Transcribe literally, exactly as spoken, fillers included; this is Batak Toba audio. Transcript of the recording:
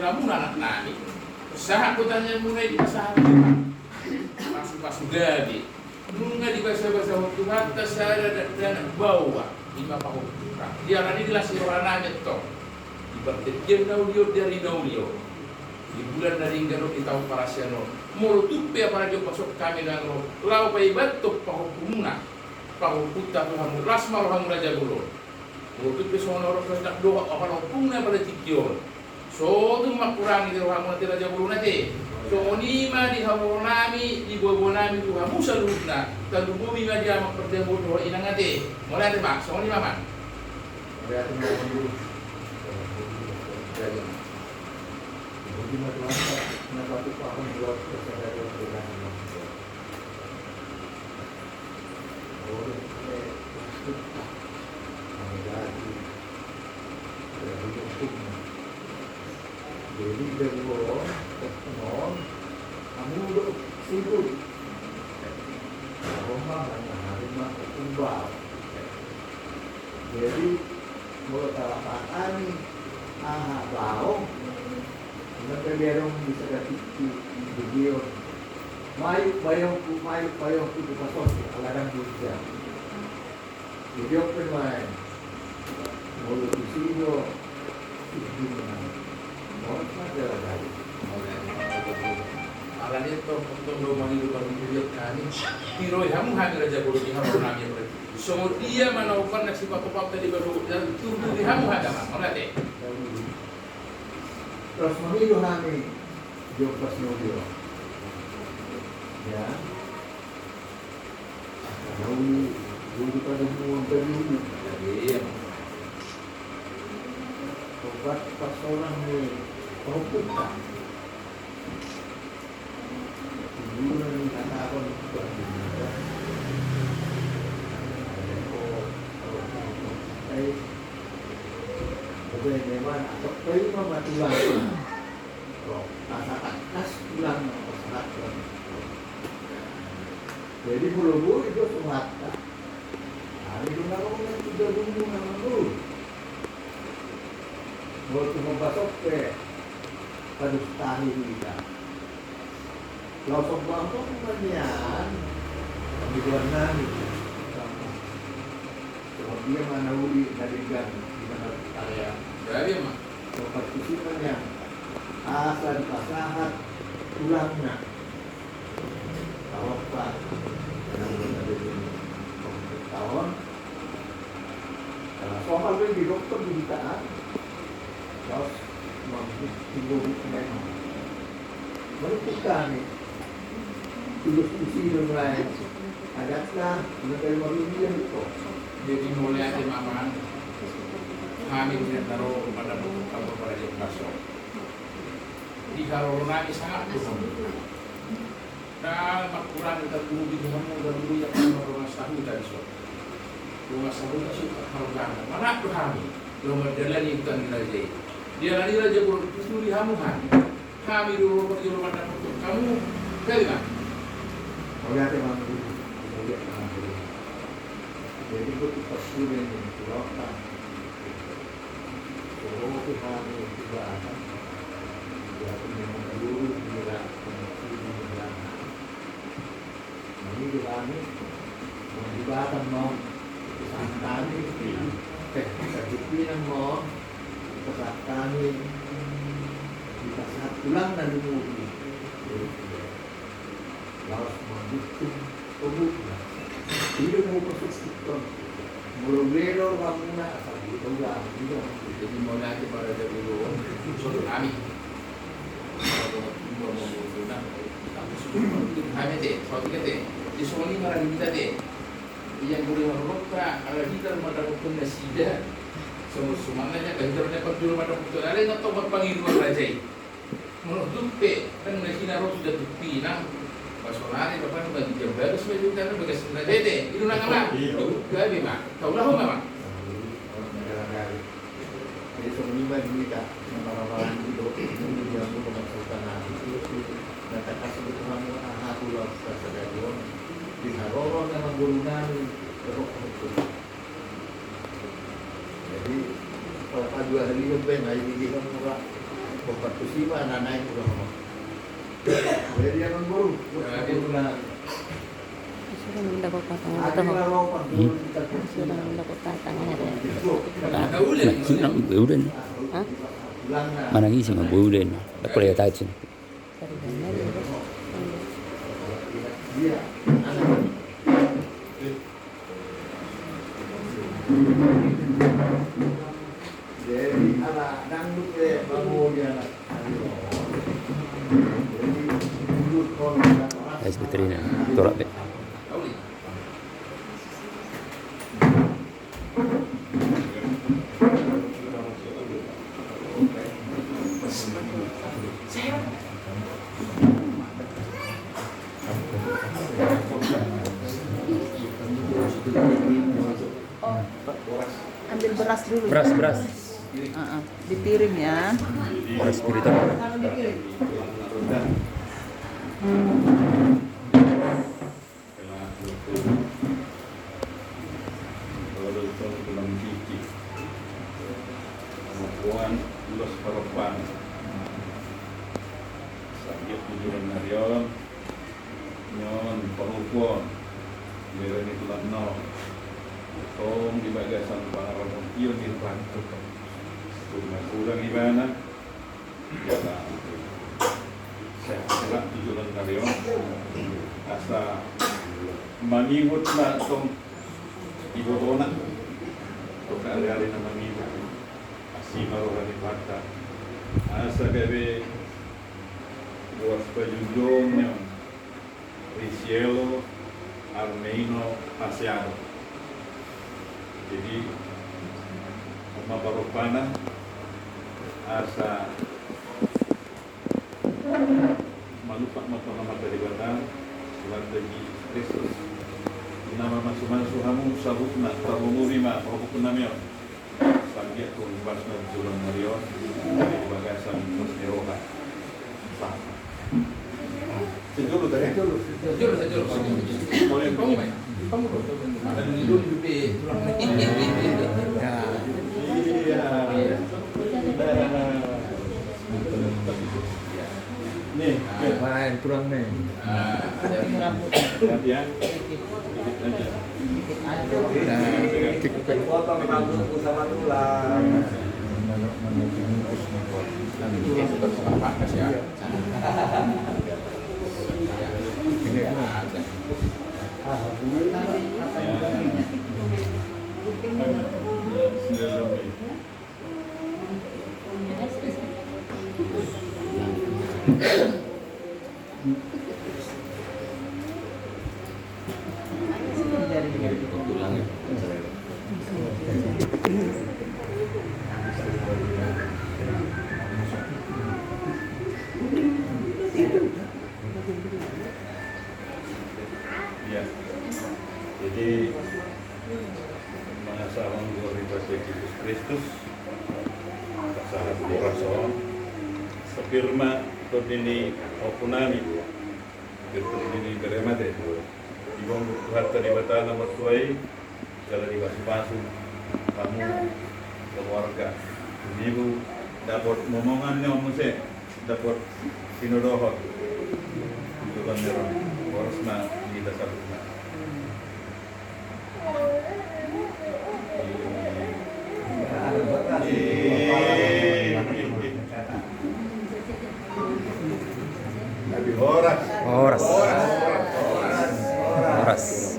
Hamuna anak nami, sahat do tangiangmuna i dipasahat pasu-pasu gabe. Nunga dibasa-basahon Tuhanta sada dakdanak baoa, i ma pahomputa. Di ari on las ni roha nami antong. Di partingkian na uli on, di ari na uli on, di bulan na denggan on, di taon parasian on, molo tung pe apala diombas hami nang ro laho paimahon pahompumuna, pahomputa tu hamu, las ma rohamu Raja Bolon. Molo tung pe songon na ro, las dohot apala ompungna apala tingki on, so tung mangkurangi di rohamu ate Raja Bolon ate. Songon i ma di haroro nami, di boaboa nami tu hamu saluhutna, tarlumobi ma di amang parjabu dohot inang ate. Mauliate ma, songon i ma amang. Mauliate ma amang. Jadi, mauliate ma Tuhanta, na patupahon di laut kesadaran. Jadi, jadwal on, on, hamu do sibuk. Roma, mana hari ma kumbal. Jadi, molo talapatani aha baoa, nang pe adong di sada tingki di dia on. Mayuk baoku, mayuk baoku, dipasonsi ala dang bisa. Jadi open mind. Molo tusi do, ijin ma. Molo ma jalan dari. Ala ni to, tong do mangido baru kuliat kami. Tiroi hamu hami Raja Bolon di haroro nami. Songon dia ma na umpan na sipatopot tadi baru dan tunggu di hamu hami ma. Mauliate. Terus mangido hami. Dia pas nolio. Ya. Tahu dulu pada muang tadi. Iya. Obat pas orang ni pahomputa. Dulu ni kata apa ni? Oke, memang atau kau mama tulang. Asa tangkas tulang, asa tangkas. Jadi molo boi do suhata. Ari do na ro na tiga bulu na manul. Molo tu hombas on pe padustahi hita. Laos on bangkok manian. Kami dua nani. Sebab dia mana uli na denggan di mana area. Jadi mah. Partusi manian asa dipasahat tulangna. Taon. Soal di dokter di bitaan. Terus memang. Menurut kami, tulus tusi dan lain. Adatna, nang pe maruli dia itu. Jadi mauliate ma amang. Hami di na ro pada buku kabar pada jam pasok. Di haroro nami sangat tu hamu. Na mangkurangi tarlumobi di hamu, tarlumobi di hamu dongan sahuta di son. Dongan sahuta suka hargana. Manat do hami. Dongan dalani huta ni raja i. Dia lani Raja Bolon tuturi hamu hami. Hami do ro di rumah dapur hamu. Kali ma. Mauliate ma amang. Mauliate ma amang. Jadi ikut pas sudah ni, pulau kan. Mangido hami, mangido hami, pasahat hami, eh, sajupinan ma, pasahat hami, dipasahat tulang na lumobi. Laos mandukung pemukna. Tidak mau masuk sistem. Molo melo ramuna asal di ulang. Jadi mauliate ma Raja Bolon. Sodok kami. Hami te, sodok te. Di songon i ma raja hita te. Ia boleh marlompa ala hita mandapothon nasida. Songon sumanna ja hita mandapothon, mandapothon ala na tong marpangido raja i. Molo tung pe, kan na hina ro sudah tu pinang. Pas sonari bapak nu bagi jam bagus ma jam tanah bagas na tete. Itu nang amang. Iya. Gabe ma. Tahu lah ma amang. Jadi songon i ma di hita. Nama-nama di do. Ini dia mu dengan sultan. Itu. Dan tak kasih itu kamu aha pulau sadarion. Di haroro memang guru nami. Jadi, kalau dua hari lebih, nah, ini dia kan murah. Sudah mendapatkan tanggal itu. Sudah mendapatkan tanggal itu. Nah, udah nih. Hah? Mana ngisi mah, udah nih. Aku lihat aja nih. Es Betrina, tolak be. Ambil beras dulu. Beras, beras. Heeh, dipiring ya. Beras puritan. Tulang Cicik. Pengukuhan ulos paropan. Sambil tujuan narion nyon parupuon. Bere ni tulang no. Tong di bagasan pangarapon tio ni ratu. Tulang kurang ibana. Sehat-sehat tu joloan narion. Asa mangihuthon ma tong ibotona. Tong ari-ari na mangihut. Asi ma roha ni Tuhanta. Asa gabe boas pajujung ni on. Risielo Armeino Pasiano. Jadi, on ma parompana asa malumpak ma tu Amanta Debata, Tuhanta Jesus Kristus. Na mamasu-masu hamu saluhutna, tarlumobi ma pahompu nami on. Sambil tu ulos na joloan narion, di bagasan ulos ni roha. Sejolo tadi. Sejolo, sejolo. Iya. Nih, main tulang nih. Nah, potong rambutku sama tulang. Ini. Ya. Jadi, mangasahon goar ni Tuhan Jesus Kristus, pasahat boras on, sopir ma tondi ni ompunami, sopir tondi ni bere mate. Diboan Tuhanta Debata na martua i, jala dipasu-pasu hamu keluarga. Nibu dapot momongan ni on muse, dapot sinodohon. Tuhan ni roha, boras ma di hita saluhutna. Horas. Horas. Horas.